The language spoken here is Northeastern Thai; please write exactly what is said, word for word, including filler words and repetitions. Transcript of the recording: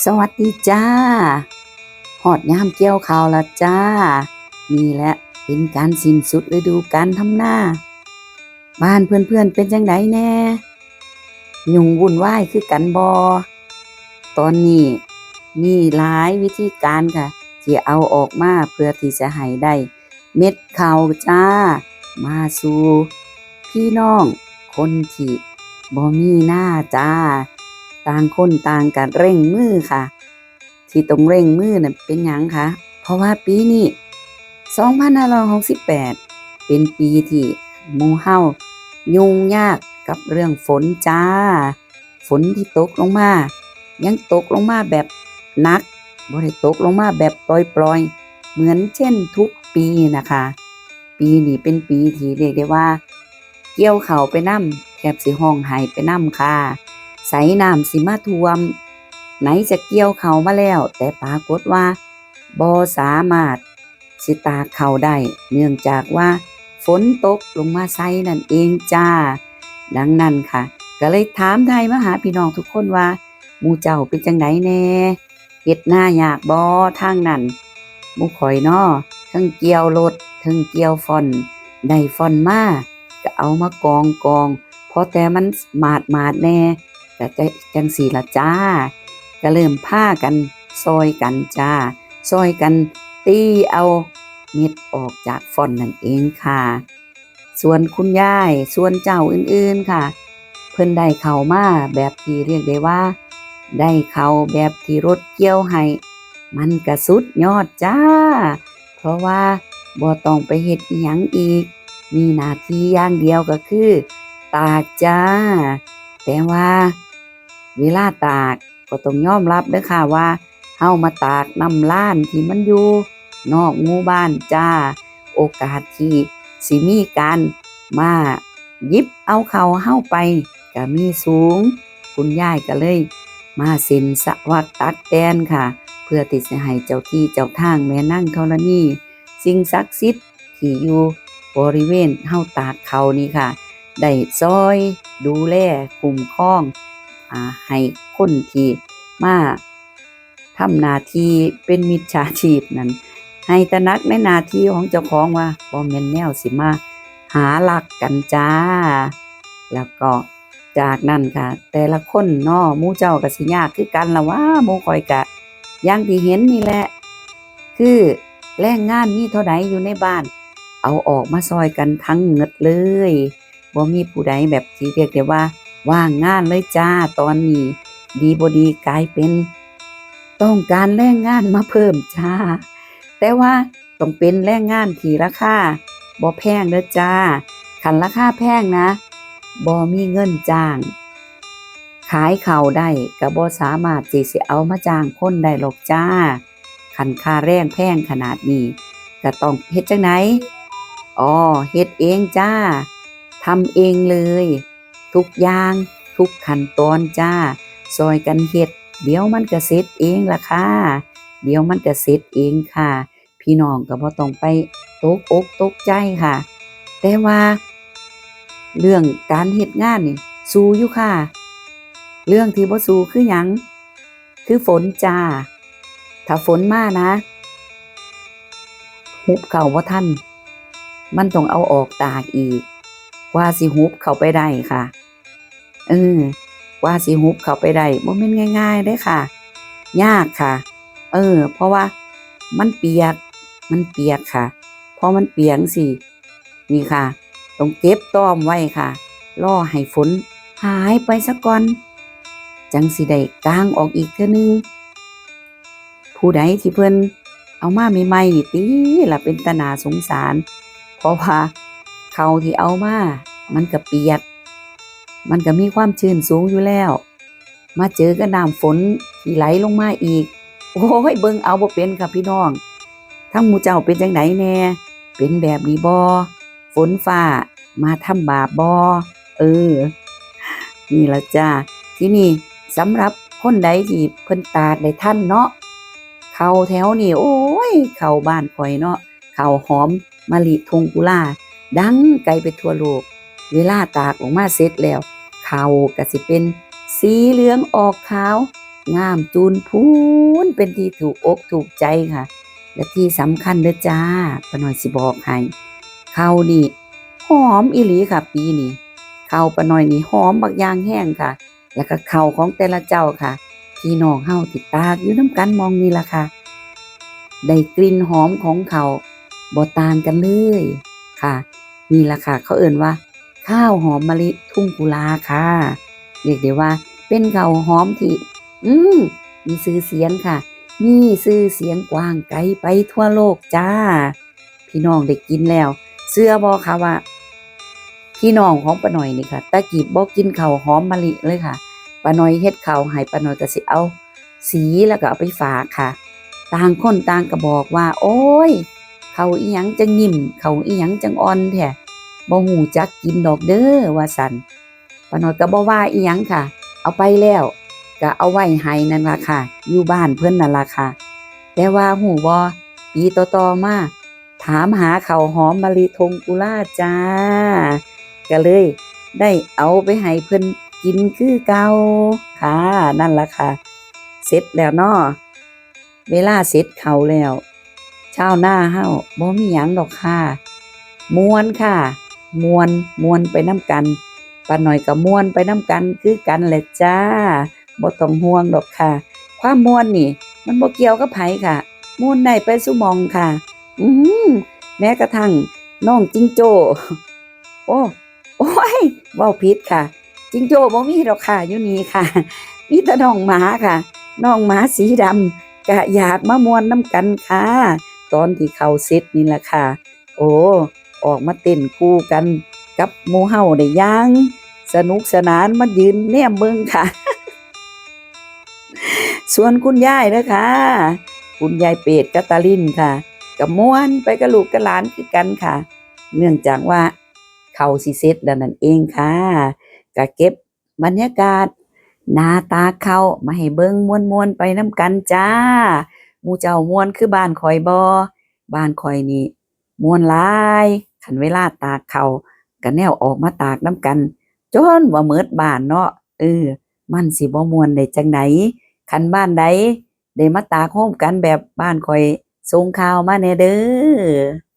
สวัสดีจ้า ฮอดยามเกี่ยวข้าวแล้วจ้า นี่แหละเป็นการสิ้นสุดฤดูกาลทำนา บ้านเพื่อนๆเป็นจั่งใดแน่ ยุ่งวุ่นวายคือกันบ่ ตอนนี้มีหลายวิธีการค่ะ ที่เอาออกมาเพื่อที่จะให้ได้เม็ดข้าวจ้า มาสู่พี่น้องคนที่บ่มีนาจ้า ต่างคนต่างก็เร่งมือค่ะ ที่ต้องเร่งมือน่ะเป็นหยังคะ เพราะว่าปีนี้ สองพันห้าร้อยหกสิบแปด เป็นปีที่หมู่เฮายุ่งยากกับเรื่องฝนจ้า ฝนที่ตกลงมา ยังตกลงมาแบบหนัก บ่ได้ตกลงมาแบบปล่อยๆ เหมือนเช่นทุกปีนะคะ ปีนี้เป็นปีที่เรียกได้ว่า เกี่ยวข้าวไปนำ แทบสิฮ้องไห้ไปนำค่ะ ใสน้ำสิมาท่วม ไหนจะเกี่ยวข้าวมาแล้ว แต่ปรากฏว่าบ่สามารถสิตากข้าวได้ เนื่องจากว่าฝนตกลงมาใส่นั่นเองจ้า ดังนั้นค่ะ ก็เลยถามไถ่มาหาพี่น้องทุกคนว่า หมู่เจ้าเป็นจั่งใดแน่ เฮ็ดนายากบ่ทางนั้น หมู่ข้อยเนาะ เทิงเกี่ยวรถ เทิงเกี่ยวฟ้อน ได้ฟ้อนมา ก็เอามากองกอง พอแต่มันหมาดหมาดแน่ ก็จะจั่งซี้ล่ะจ้า ก็เริ่มพากันซ่อยกันจ้า ซ่อยกันตีเอาเม็ดออกจากฟ้อนนั่นเองค่ะ ส่วนคุณยาย ส่วนเจ้าอื่นๆค่ะ เพิ่นได้ข้าวมาแบบที่เรียกได้ว่า ได้ข้าวแบบที่รถเกี่ยวให้ มันก็สุดยอดจ้า เพราะว่าบ่ต้องไปเฮ็ดอิหยังอีก มีหน้าที่อย่างเดียวก็คือตากจ้า แต่ว่าเวลาตากก็ต้องยอมรับเด้อค่ะว่า เฮามาตากน้ำลานที่มันอยู่นอกหมู่บ้านจ้า โอกาสที่สิมีการมาหยิบเอาข้าวเฮาไปก็มีสูง คุณยายก็เลยมาเซ็นสวักตักแตนค่ะ เพื่อที่สิให้เจ้าที่เจ้าทางแม่นางธรณี สิ่งศักดิ์สิทธิ์ที่อยู่บริเวณเฮาตากข้าวนี่ค่ะ ได้ซ่อยดูแลคุ้มครอง อ่า ให้คนที่มาทำหน้าที่เป็นมิจฉาชีพนั่น ให้ตระหนักในหน้าที่ของเจ้าของว่าบ่แม่นแนวสิมาหาลักกันจ้า แล้วก็จากนั้นค่ะ แต่ละคนเนาะ หมู่เจ้าก็สิยากคือกันล่ะว่า หมู่ข้อยก็อย่างที่เห็นนี่แหละ คือแรงงานมีเท่าใดอยู่ในบ้าน เอาออกมาซ่อยกันทั้งหมดเลย บ่มีผู้ใดแบบที่เรียกได้ว่าว่างงานเลยจ้า ตอนนี้ดีบ่ดีกลายเป็นต้องการแรงงานมาเพิ่มจ้า แต่ว่าต้องเป็นแรงงานที่ราคาบ่แพงเด้อจ้า คันราคาแพงนะ บ่มีเงินจ้าง ขายข้าวได้ก็บ่สามารถที่สิเอามาจ้างคนได้หรอกจ้า คันค่าแรงแพงขนาดนี้ ก็ต้องเฮ็ดจั่งใด อ๋อ เฮ็ดเองจ้า ทำเองเลย ทุกอย่าง ทุกขั้นตอนจ้า ซ่อยกันเฮ็ด เดี๋ยวมันก็เสร็จเองล่ะค่ะ เดี๋ยวมันก็เสร็จเองค่ะ พี่น้องก็บ่ต้องไปตกอกตกใจค่ะ แต่ว่าเรื่องการเฮ็ดงานนี่สู้อยู่ค่ะ เรื่องที่บ่สู้คือหยัง คือฝนจ้า ถ้าฝนมานะ หุบข้าวบ่ทัน มันต้องเอาออกตากอีก กว่าสิหุบเข้าไปได้ค่ะ เออ กว่าสิหุบเข้าไปได้ บ่แม่นง่ายๆเด้อค่ะ ยากค่ะ เออ เพราะว่ามันเปียก มันเปียกค่ะ พอมันเปียกจั่งซี้ นี่ค่ะ ต้องเก็บต้อมไว้ค่ะ รอให้ฝนหายไปซะก่อน จั่งสิได้กางออกอีกเทื่อนึง ผู้ใดที่เพิ่นเอามาใหม่ๆนี่ติล่ะเป็นตาหน้าสงสาร เพราะว่าข้าวที่เอามามันก็เปียก มันก็มีความชื้นสูงอยู่แล้ว มาเจอกับน้ำฝนที่ไหลลงมาอีก โอ้ย เบิ่งเอาบ่เป็นค่ะพี่น้อง ทั้งหมู่เจ้าเป็นจั่งใดแน่ เป็นแบบนี้บ่ ฝนฟ้ามาทำบาปบ่ เออ นี่ล่ะจ้า ทีนี้สำหรับคนใดที่เพิ่นตากได้ทันเนาะ ข้าวแถวนี้ โอ้ย ข้าวบ้านข้อยเนาะ ข้าวหอมมะลิทุ่งกุลา ดังไกลไปทั่วโลก เวลาตากออกมาเสร็จแล้ว ข้าวก็สิเป็นสีเหลืองออกขาว งามจูนพูน เป็นที่ถูกอกถูกใจค่ะ และที่สำคัญเด้อจ้า ป้าน้อยสิบอกให้ ข้าวนี่หอมอีหลีค่ะ ปีนี้ ข้าวป้าน้อยนี่หอมบักอย่างแฮงค่ะ แล้วก็ข้าวของแต่ละเจ้าค่ะ พี่น้องเฮาที่ตากอยู่นำกันหม่องนี่ล่ะค่ะ ได้กลิ่นหอมของข้าวบ่ต่างกันเลยค่ะ นี่ล่ะค่ะ เขาเอิ้นว่า ข้าวหอมมะลิทุ่งกุลาค่ะ เรียกได้ว่าเป็นข้าวหอมที่ อืม มีชื่อเสียงค่ะ มีชื่อเสียงกว้างไกลไปทั่วโลกจ้า พี่น้องได้กินแล้ว เชื่อบ่คะว่า พี่น้องของป้าน้อยนี่ค่ะ แต่กี้บ่กินข้าวหอมมะลิเลยค่ะ ป้าน้อยเฮ็ดข้าวให้ ป้าน้อยก็สิเอาสีแล้วก็เอาไปฝากค่ะ ต่างคนต่างก็บอกว่า โอ้ย ข้าวอิหยังจั่งนิ่ม ข้าวอิหยังจั่งอ่อนแท้ บ่ฮู้จักกินดอกเด้อ ว่าซั่น ป้าน้อยก็บ่ว่าอิหยังค่ะ เอาไปแล้วก็เอาไว้ให้นั่นล่ะค่ะ อยู่บ้านเพิ่นนั่นล่ะค่ะ แต่ว่าฮู้บ่ ปีต่อๆมา ถามหาข้าวหอมมะลิทงกุลาจ้า ก็เลยได้เอาไปให้เพิ่นกินคือเก่าค่ะ นั่นล่ะค่ะ เสร็จแล้วเนาะ เวลาเสร็จข้าวแล้ว ชาวนาเฮาบ่มีหยังดอกค่ะ ม่วนค่ะ ม่วน ม่วนไปนำกัน ป้าน้อยก็ม่วนไปนำกันคือกันแหละจ้า บ่ต้องห่วงดอกค่ะ ความม่วนนี่มันบ่เกี่ยวกับไผค่ะ ม่วนได้ไปซุหม่องค่ะ อืม แม้กระทั่งน้องจิงโจ้ โอ้ โอ้ย เว้าผิดค่ะ จิงโจ้บ่มีดอกค่ะ อยู่นี่ค่ะ มีแต่น้องหมาค่ะ น้องหมาสีดำ ก็อยากมาม่วนนำกันค่ะ ตอนที่ข้าวเสร็จนี่ล่ะค่ะ โอ้ ออกมาเต้นคู่กันกับหมู่เฮาได้อย่างสนุกสนาน มายืนแนมเบิ่งค่ะ ส่วนคุณยายเด้อค่ะ คุณยายเปรตกับตาลินค่ะ ก็ม่วนไปกับลูกกับหลานคือกันค่ะ เนื่องจากว่าข้าวสิเสร็จแล้วนั่นเองค่ะ ก็เก็บบรรยากาศหน้าตากข้าวมาให้เบิ่งม่วนๆไปนำกันจ้า หมู่เจ้าม่วนคือบ้านข้อยบ่ บ้านข้อยนี่ม่วนหลาย คันเวลาตากข้าวก็แนวออกมาตากนำกัน จนว่าหมดบ้านเนาะ เออ มันสิบ่ม่วนได้จั่งใด คันบ้านใดได้มาตากโฮมกันแบบบ้านข้อย ส่งข่าวมาแหน่เด้อ